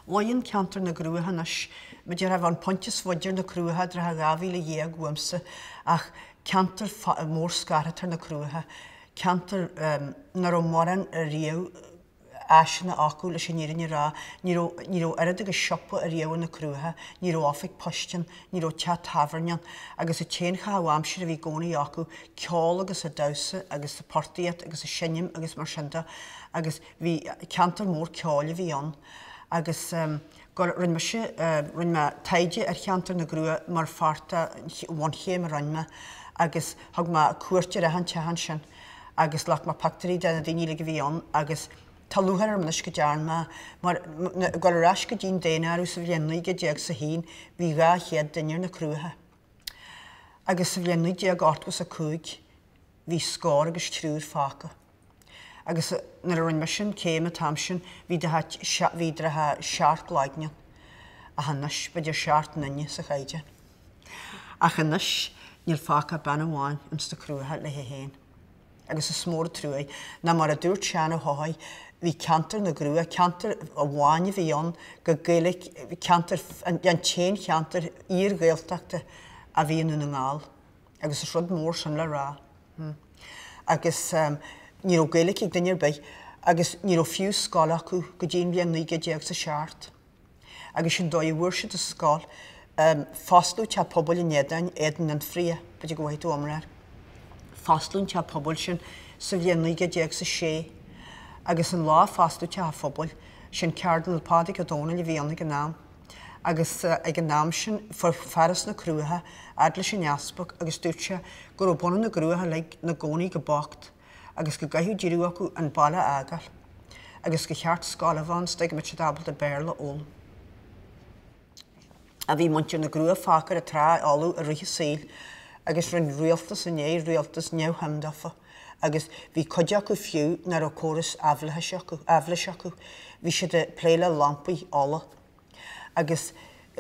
Luíonn ceantar na gCruach anois, mar a déarfá, an pointe is faide ar na Cruacha, droichead 12 mhíle uaimse, ach ceantar mór scartha atá ar na Cruacha, ceantar nach raibh mórán riamh áiseanna acu leis an fhírinne a rá. Ní raibh, ní raibh oiread agus siopa ariamh ar na Cruacha, ní raibh oifig poist ann, ní raibh teach tábhairne ann agus an t-aon chaitheamh aimsire a bhí i gcónaí acu, ceol agus a damhsa agus a portaíocht agus a seinm agus mar sin de agus bhí ceantar mór ceoil a bhí ann agus go, rinne mise, rinne mé taighde ar cheantar na gCruach mar pháirt den bhunchéim a rinne mé agus thug mé cuairt ar achan teach ansin agus ghlac mé pictiúirí de na daoine uilig a bhí ann agus tá lúcháir orm anois go dtearn mé mar ag dul ar ais go dtí'n daonáireamh sa bhliain 1901 bhí 200 duine ar na Cruacha agus sa bhliain 1985 bhí scór agus triúr fágtha. Agus nuair a rinne mise an chéim an t-am sin bhí bhí droichead seacht gcloigne ann. Ach anois b'fhéidir seacht nduine sa chaighdeán. Ach anois níl fágtha bean amháin ins na Cruacha léi féin. Agus is mór an truaigh ná mar a dúirt Seán Ó hEochaidh bhí ceantar na gCruach, ceantar amháin a bhí ann go Gaeilge, ceantar, an t-aon cheantar iar-Ghaeltachta a bhí i nDún na nGall. Agus is rud mór sin le rá. Agus ní raibh Gaeilge ag duine ar bith agus ní raibh fiú scoil acu go dtí an bhliain 1907. Agus sin dóigh a bhfuair siad an scoil, foscladh teach pobail in Éadáin, Éadan Fhionnfhraoigh, b'fhéidir go bhfaighidh tú iomrá air. Foscladh an teach pobail sin sa bhliain 1906 agus an lá a foscladh teach an phobail, sin Cardinal Pádraig Ó Dónaill a bhí ann ag an am. Agus ag an am sin fuair fear as na Cruacha fhad leis an easpag agus dúirt sé go raibh bunadh na gCruach uilig 'na gcónaí go bocht agus go gcaithfeadh díriú acu an baile a fhágáil agus gur cheart scoil a bheith ann sa dóigh go mbeadh siad ábalta Béarla a fhoghlaim. A bhí muintir na gCruach fágtha ar an trá fholamh i rith a saoil agus rinne rialtas i ndiaidh rialtas neamhshuim dófa agus bhí cuid acu fiú nach raibh córas aibhléis acu, aibhléis acu. Bhí siad ag plé le lampaí ola. Agus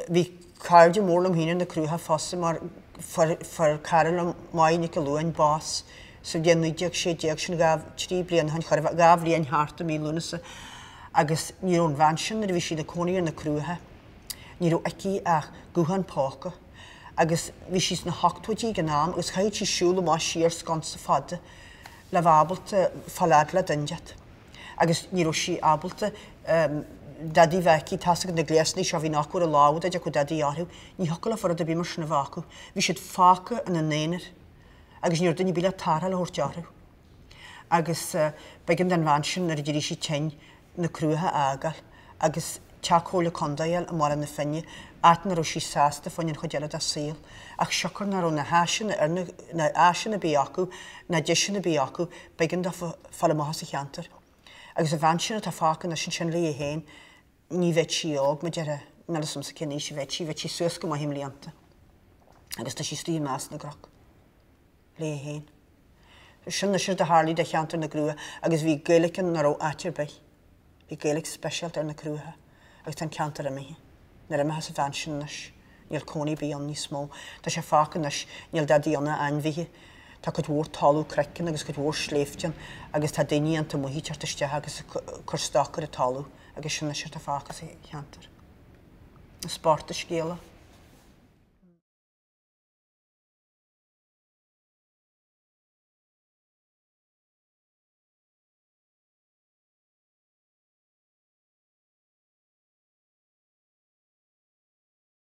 bhí cairde mór liom féin ar na Cruacha fosta mar fuair, fuair cara liom, Máire Nic Fhionnghail, bás sa bhliain 1916, sin dhá, trí bliana ó shin, chóir a bheith, dhá bhliain thart i mí Lúnasa. Agus ní raibh an bhean sin nuair a bhí sí ina cónaí ar na Cruacha, ní raibh aici ach guthán póca. Agus bhí sí sna hochtóidí ag an am agus chaithfeadh sí siúl amach siar sconsa fada le bheith ábalta fáil fhad le duine inteacht. Agus ní raibh sí ábalta dadaí bheith aici, tá's agat na gléasanna seo a bhíonn acu ar a lámha dá dtiocfadh dadaí orthu, ní thiocfadh leofa rud ar bith mar sin a bheith acu. Bhí siad fágtha ina n-aonar agus ní raibh duine ar bith le tarrtháil a thabhairt orthu. Agus b'éigean don bhean sin nuair a d'éirigh sí tinn na Cruacha a fhágáil agus teach Comhairle Contae a fháil i mBaile na Finne, áit nach raibh sí sásta fá choinne an chuid eile dá saol. Ach siocair nach raibh na háiseanna ar na, na áiseanna ar bith acu, na deiseanna ar bith acu, b'éigean dófa fáil amach as an cheantar. Agus an bhean sin atá fágtha anois ansin léi féin, ní bheidh sí óg, mar a déarfá, níl 'fhios a'msa cén aois a bheidh sí, bheidh sí suas go maith i mblianta. Agus tá sí istigh i measc na gcnoc. Léi féin. Sin anois rud a tharlaigh do cheantar na gCruach agus bhí Gaeilge ann nach raibh áit ar bith. Bhí Gaeilge speisialta ar na Cruacha agus tá an ceantar imithe. Nuair imithe as an bhean sin anois, níl cónaí ar bith ann níos mó. Tá sé fágtha anois, níl dadaí ann ach ainmhithe. Tá cuid mhór talamh cnoic ann agus cuid mhór sléibhte ann agus tá daoine iontu amuigh ag teacht isteach agus ag cur stoc ar an talamh agus sin anois atá fágtha sa cheantar. Is bocht an scéal é.